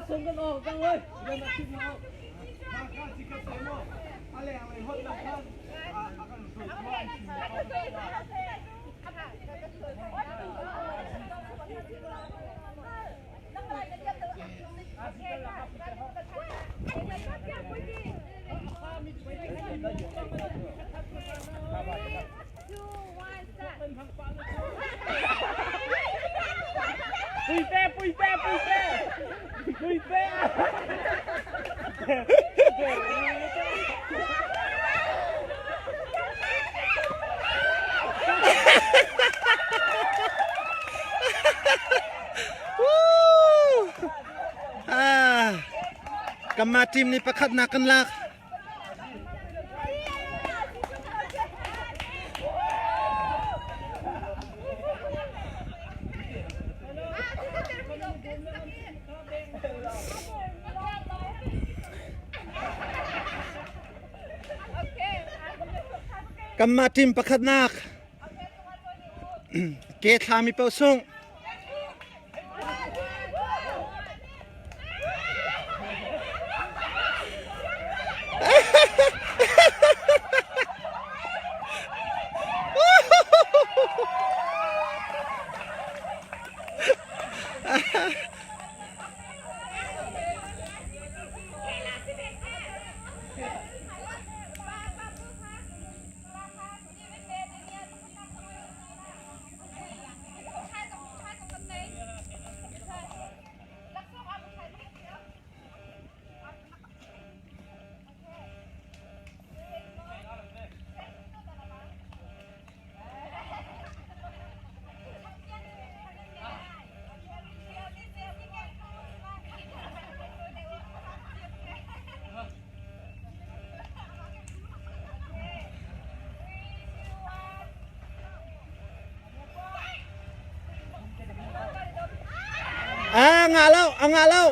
Puite, puite, puite! Puite! Ah, kanmah team nih pakhatnak kan lak. Kanmah team pakhatnak. Ke thlami paoh sung. Ah, ngah lo, a ngah lo.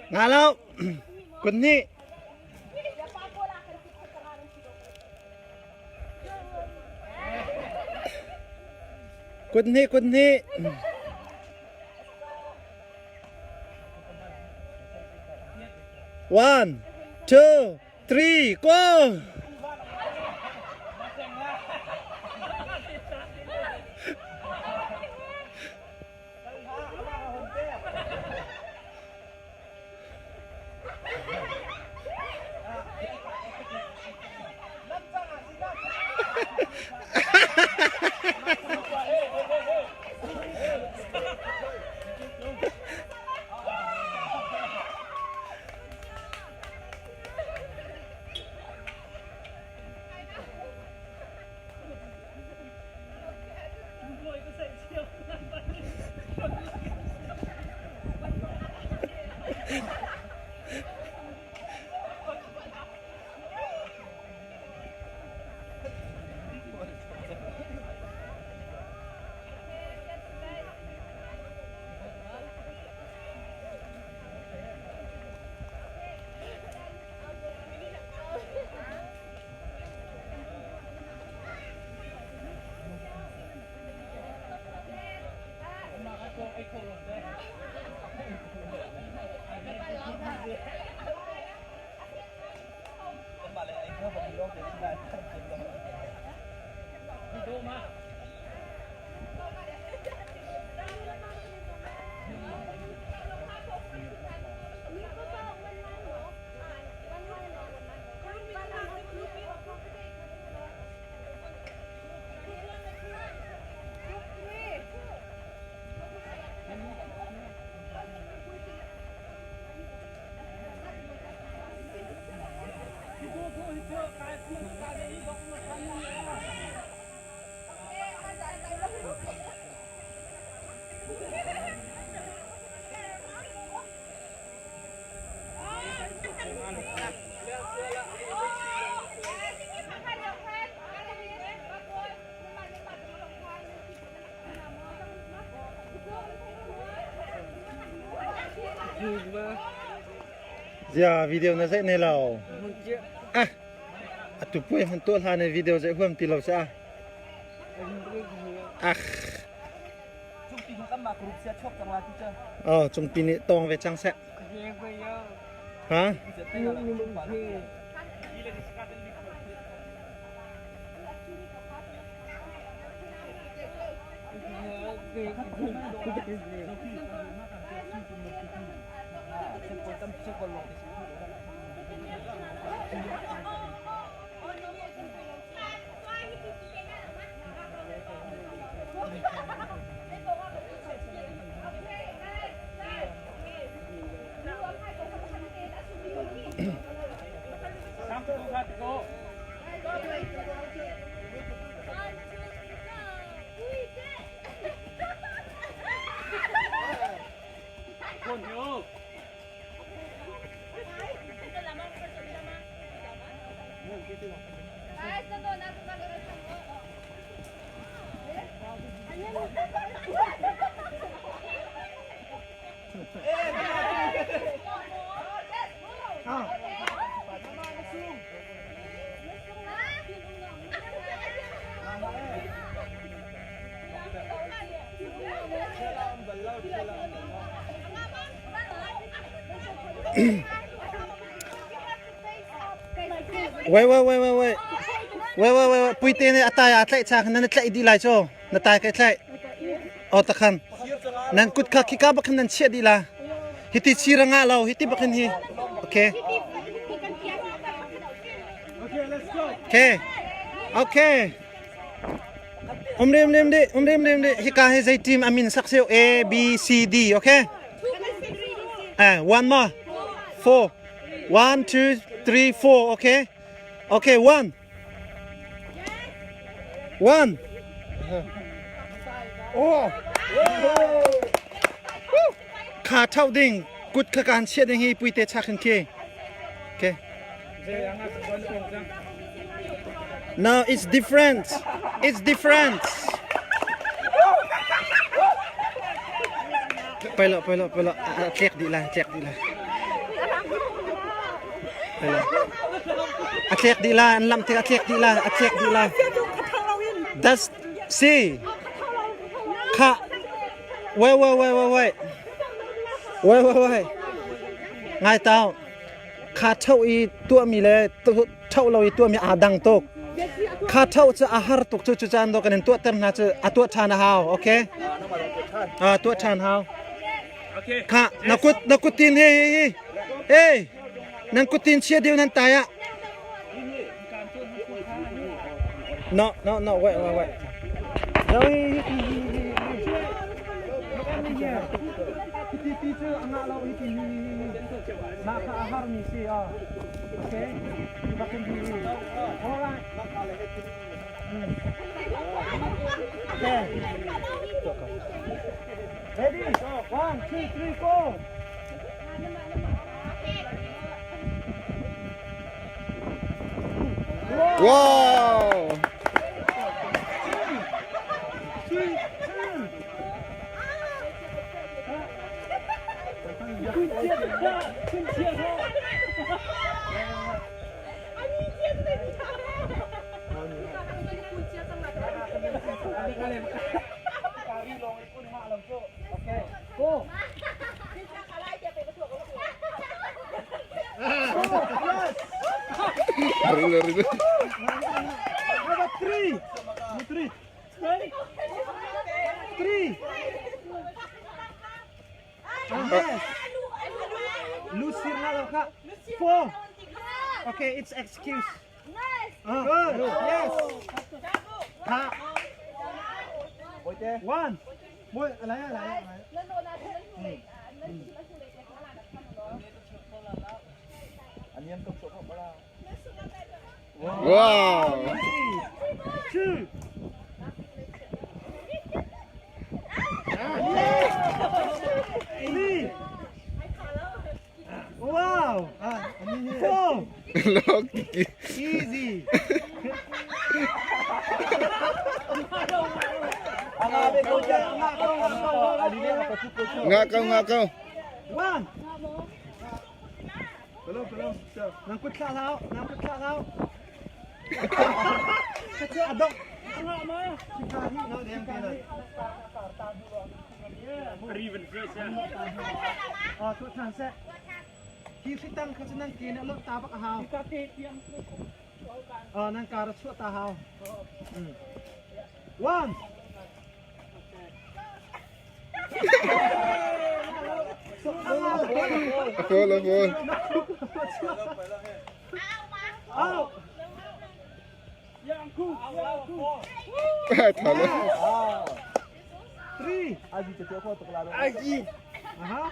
Nga lo. Kun nih. Kut hnih, kut hnih. One, two, three, go! Zia video na zeih ne lo. Ah, atu puai han tuah hlan in video zeih huam ti lo sa. Ah. Oh, cungpi nih tawng ve cang seh. Ha? Wait, wait, wait, wait, wait. Wait, wait, wait, wait. Puite nih a tai aa tlaih cha khan nan tlaih dih lai cu. Na tai kai tlaih. O takhan. Nan kut kha khika bakhin nan chiah dih la. Hiti chira nga lo, hiti bakhin hi. Okay. Okay. Okay. Um rim rim di, um rim rim di. Hika hi zei team amin sak siu A B C D, okay? Eh, one more. Four. One, two, three, four, okay? Okay, one. One. Oh. Kha thau ding, kut kha kan chiah ding hi puite chak hin khi. Okay. Now it's different. It's different. Pailo, pailo, pailo. Tlek dih la, tlek dih la. Pailo. A tlek dih la, an lam tik a tlek dih la, a tlek dih la. That's see. Kha. Wait, wait, wait, wait, wait. Wait, wait, wait. Ngai tau. Kha ṭho i tuahmi le ṭho lo i tuahmi aa dang tuk. Kha ṭho cu a har tuk cu cucaan dawh kan in tuahter hna cu a tuah ṭhan a hau. Okay? Ah, tuah ṭhan hau. Kha na kut na kuttin hi hi hi. Hey, nan kuttin chia deu nan tai ah. No, no, no, wait, wait, wait. No, hi hi hi hi hi. Hi ti cu a ngah lo hi ti hi hi hi. Mah kha a harmi si a. Okay? Bakin hi hi. All right. Okay. Ready? One, two, three, go. Wow! Rilo, rilo. Number three. Number three. Three. Yes. Lucir na lo kha. Four. Okay, it's excuse. Good. Yes. Ha. One. Boy, alay, alay, alay. Wow! Two. Three. Wow. Four. Lok. Easy. Nga kau, nga kau. One. Nang kut thlah hlah, nang kut thlah hlah. A dong. Hi hritang kha cu nan ke nih a loh ta bak a hau. Nan kar a chuah ta hau. One. A fawl, a fawl. Out. Tha lo. Three. Aji. Aha.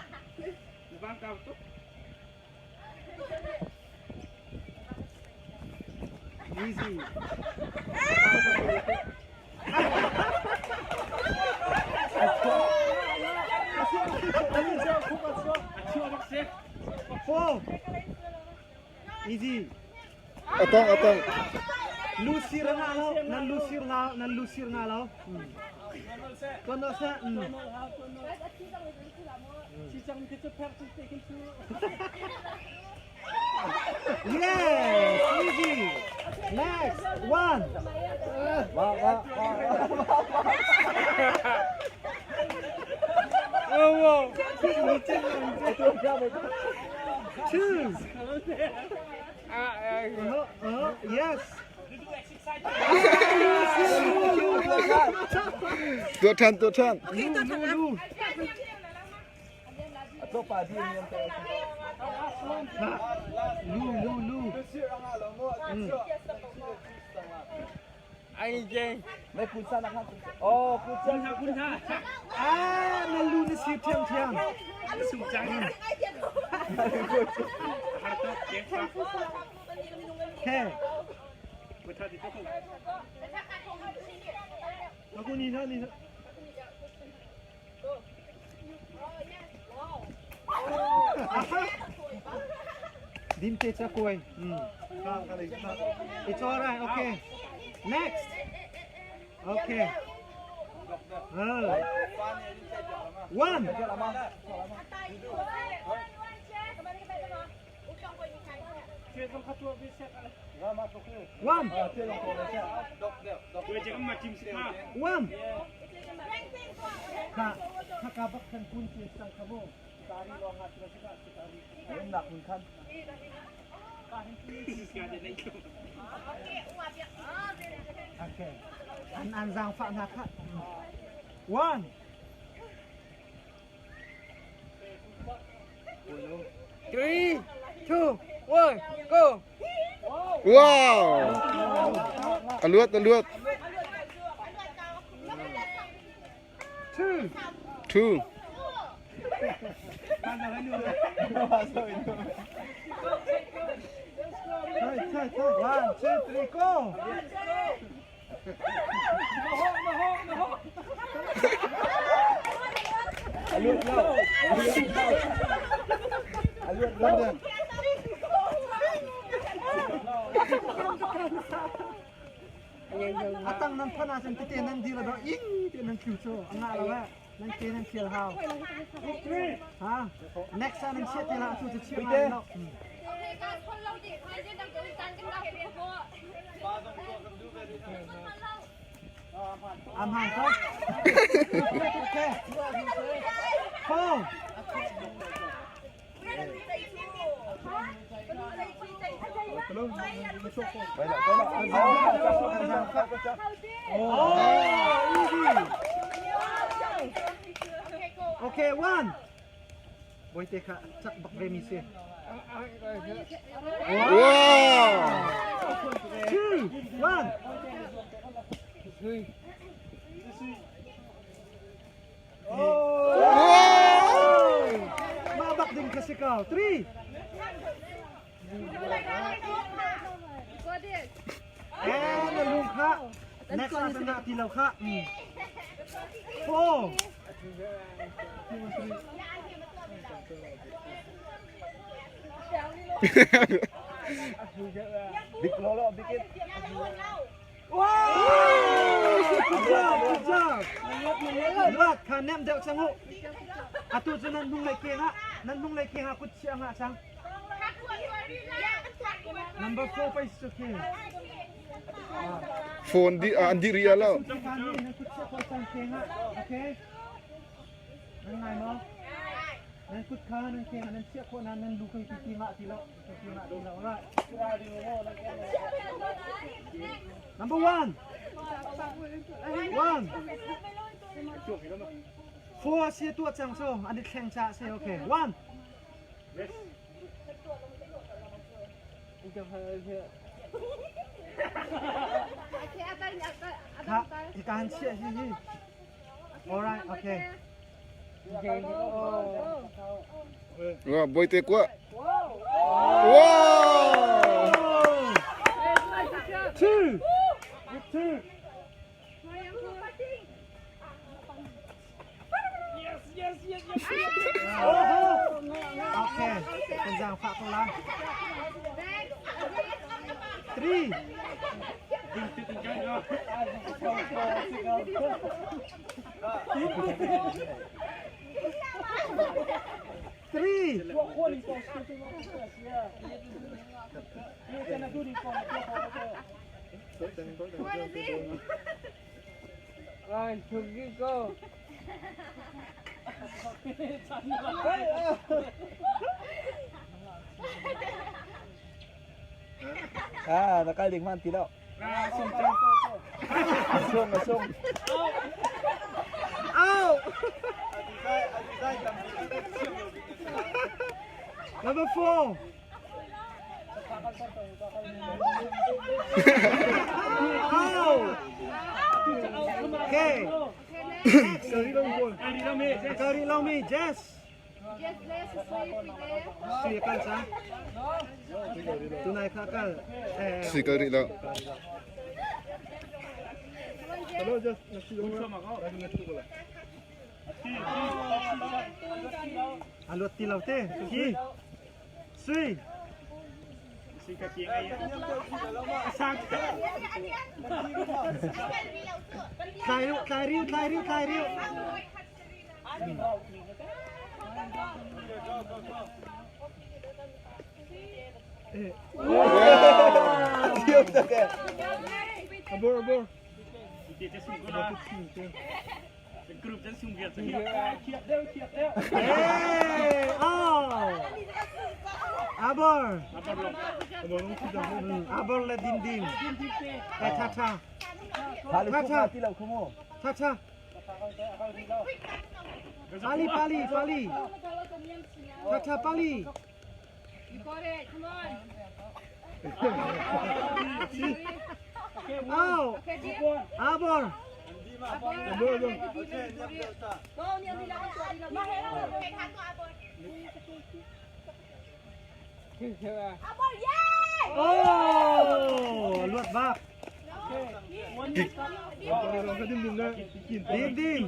Easy. Four. Easy. A tong, a tong. Lu sir nga lo, nan lu sir nga, nan lu sir nga lo. Tuan no sa. Yes, easy. Next, one. Two. Yes. Tuah ṭhan, tuah ṭhan. Lu, lu, lu. Ah, na lu na sir thiamthiam. Okay. Aku ni ha ni. Dim te cha kuai. It's all right. Okay. Next. Okay. One. One. One. Ka ka bak kan kun ti sang kamo. Tari long at tari. Okay. An an zang fa na kha. One. 3, 2, 1, go! Wow! A luat, a luat. Two. Two. Three, three, three. One, two, three, go. Atang nan phan ahcun tete nan dir do ing te nan tlu cu a ngah lo eh nan ke nan thial hau. Ha next ah nan chiah te la cu cu chiah ngai lo. Am hang ko. Okay. Four. Oh, easy. Okay, one. Boy te kha chak bak ve mi si. Wow! Two, one. Wow! Mah bak ding kha si ko. Three. Eh, na lung kha. Next ah na ti lo kha. Four. Wow! Good job, good job. Luat kha nem deuh chang u. Atu cu nan hnung lei ke nga, nan hnung lei ke nga kut chia nga chang. Number 4 pa is okay. Phone di an di ri lo. Okay. Nan ngai maw? Nan kut kha nan keng nan chiah khawh nan nan lu kai ti ti ngah ti lo. Ti ngah ti lo. Right. Number 1. 1. 4 sia tuah cang so an i thleng ca si okay. 1. Kha ikan chiah hi hi. Alright, okay. Wow, boy te kwa. Wow! Two. Two. Okay, kan zaangfah ko la. 3. 3. One, two, three, go. Ah, nakal ding man tilo. Asung, asung. Out. Number 4. Out. Okay. Next. Kari long mi, Jess. Si kal sa. Tunai kha kal. Eh. Si kal ri lo. Aluat ti lo te. Ki. Sui. Tlai riu, tlai riu, tlai riu, tlai riu. Thiam tak eh. Abor, abor. Hey, oh. Abor. Abor le din din. Eh, tha tha. Tha lu khum ti lo khumo. Tha tha. Pali, pali, pali. Tha tha, pali. You got it. Come on. Oh. Abor. Oh, luat bak. Din din.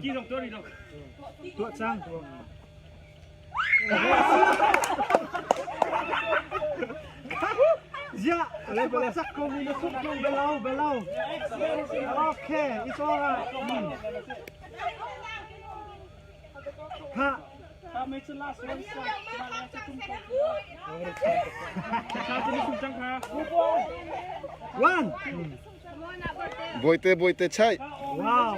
Tuah cang. Ya, sak ko mi suk ko belau belau. Okay, it's all right. Mm. Ha. One. Boy te boy te chai. Wow.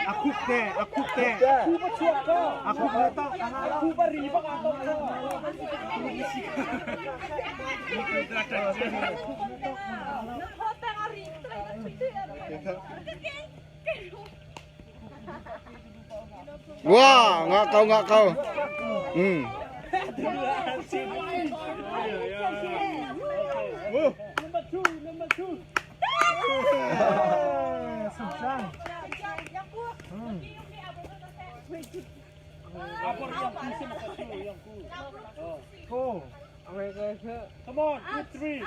Akuk te, akuk te. Akuk le to. Khu ba ri bak a to. Wow, nga kau nga kau. Hmm. Sumsang. Four. Come on, two, three.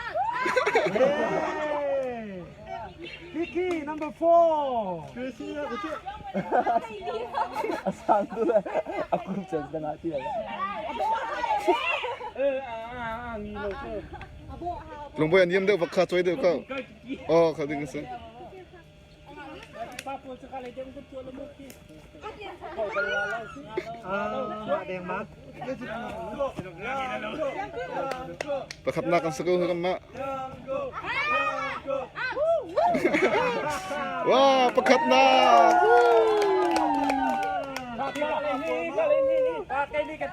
Hey. Vicky, number 4. Asang tu lah. Aku macam setengah hati lah. Lungboy an yam deuh bak kha choi deuh kau. Oh, kha ding se. Pakhatnak kan si ko kan mah. Wah, pakhatnak.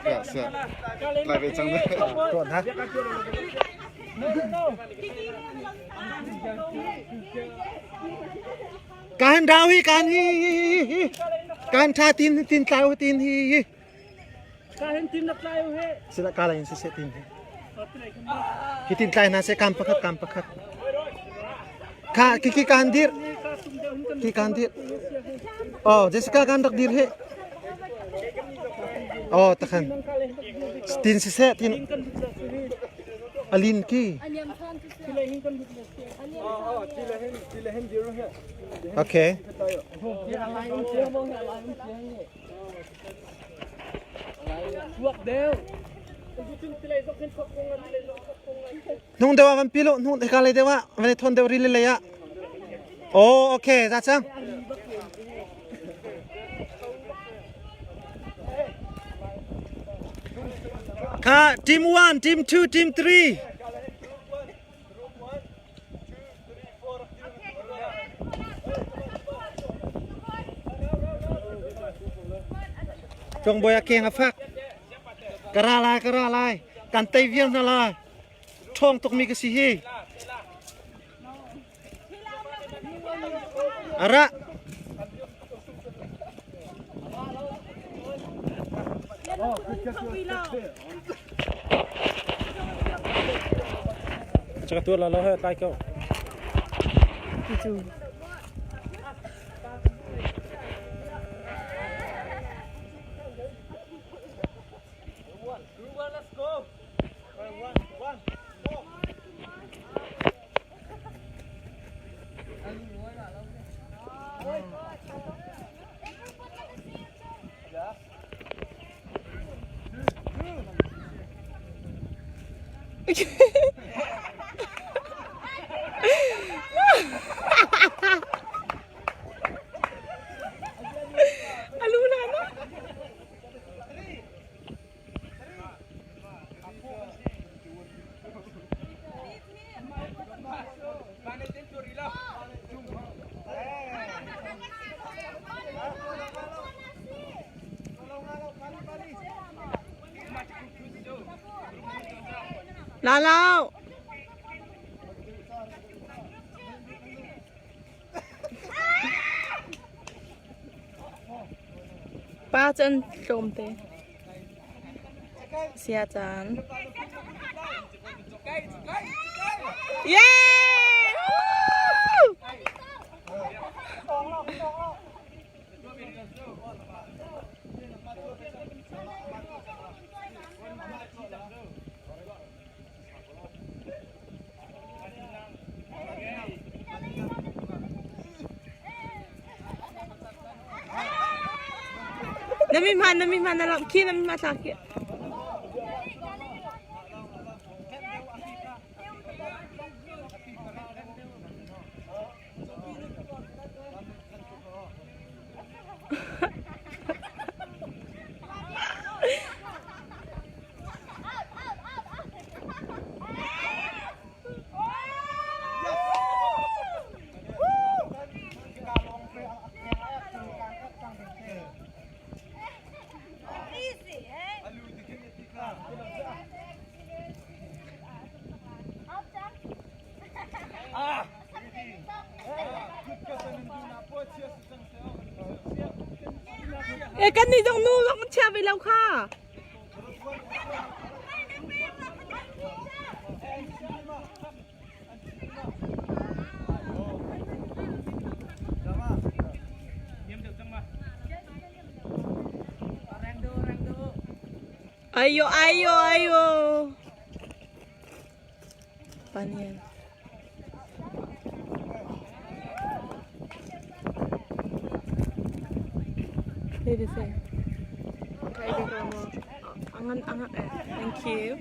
Ya, siap. Lai ve cang Tuan ha. Kan rau hi kan hi hi hi hi. Kan tha tin tin tlau tin hi hi. Kahin tin na tlai he. Sila kala in se tin hi. Hi tin tlai na se kam pakhat kam pakhat. Ka ki ki kan dir. Ki kan dir. Oh, Jessica kan rak dir he. Oh, takhan. Tin si se tin. Alin ki. Okay. Hnung deuh ah van pi lo, hnung hika lei deuh ah van i thawn deuh rili lei ah. Oh, okay, za cang. Kha team 1, team 2, team 3. Congbawi a keng a fak. Ka ra lai, ka ra lai. Kan tei vial hna lai. Ṭhawng tukmi ka si hi. Ara. Caka tuar la lo he tlai ko. Lalau. Pa cu an tlawmte. Sia caan. Yeah! Na mi hma na mi hma na lamh khi na mi hma thlak khi. E kan nih zong nu zong chia ve lo kha. Ayo ayo ayo. Paano yan? Wait a sec. Angan angan eh. Thank you.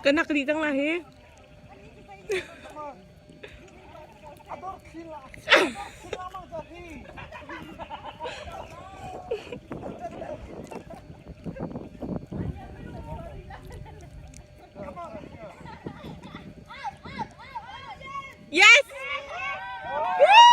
Ka nak dih cang la hi. Yes! Woo!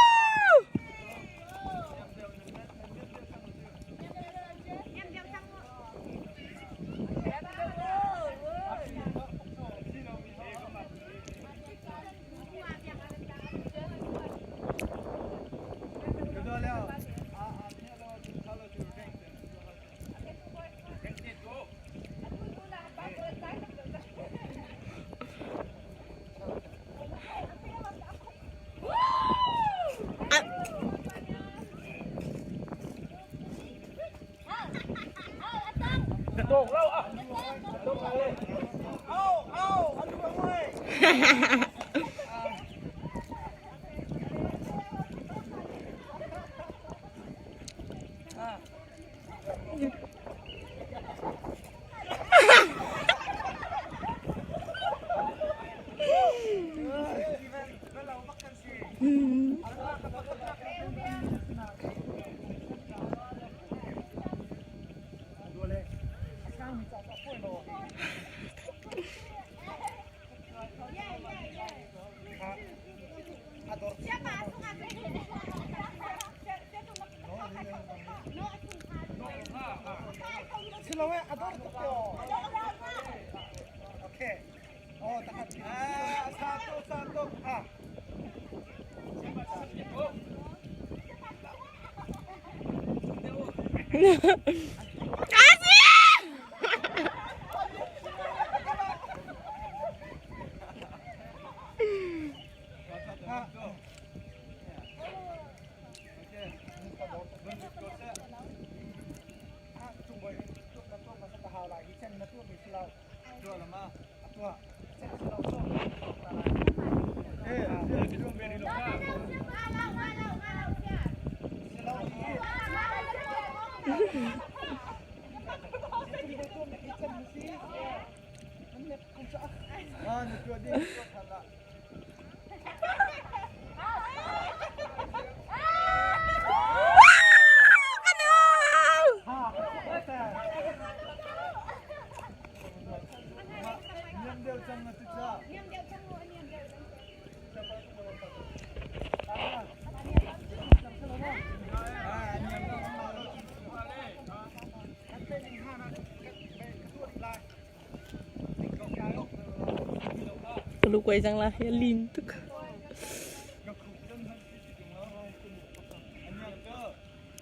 Lu kuai cang la hi a lin tuk.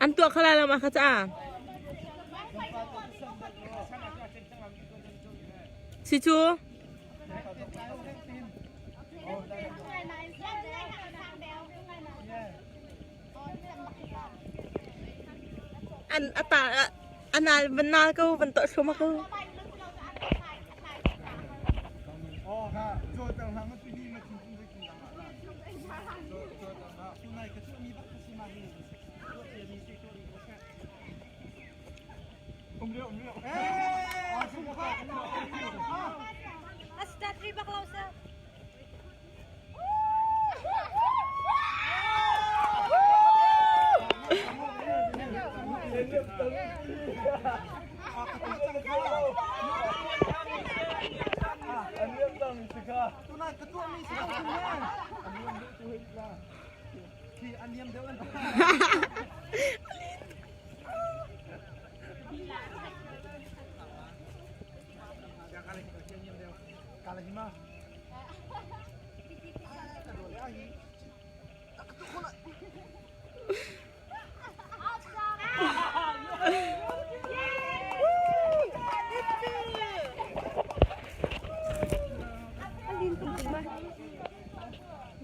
An tuah kha lai lo ma kha ca. Si cu. An ata anal van nal ko van to thlum ko.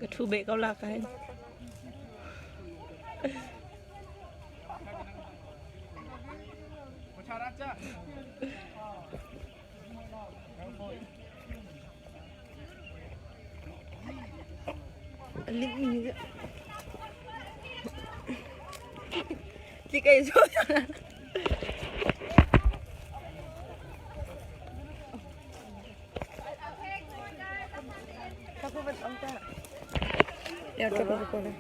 Ka ṭhu beh ko la ka hin. An lim mi. Tlik ei zo. Ya ka ko na.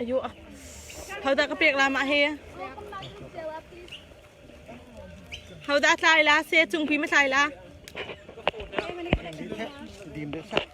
Ayo ah. Hau dah ka pek la mah he. Hau dah tlai la se cung pi ma tlai la. Dim deuh sak.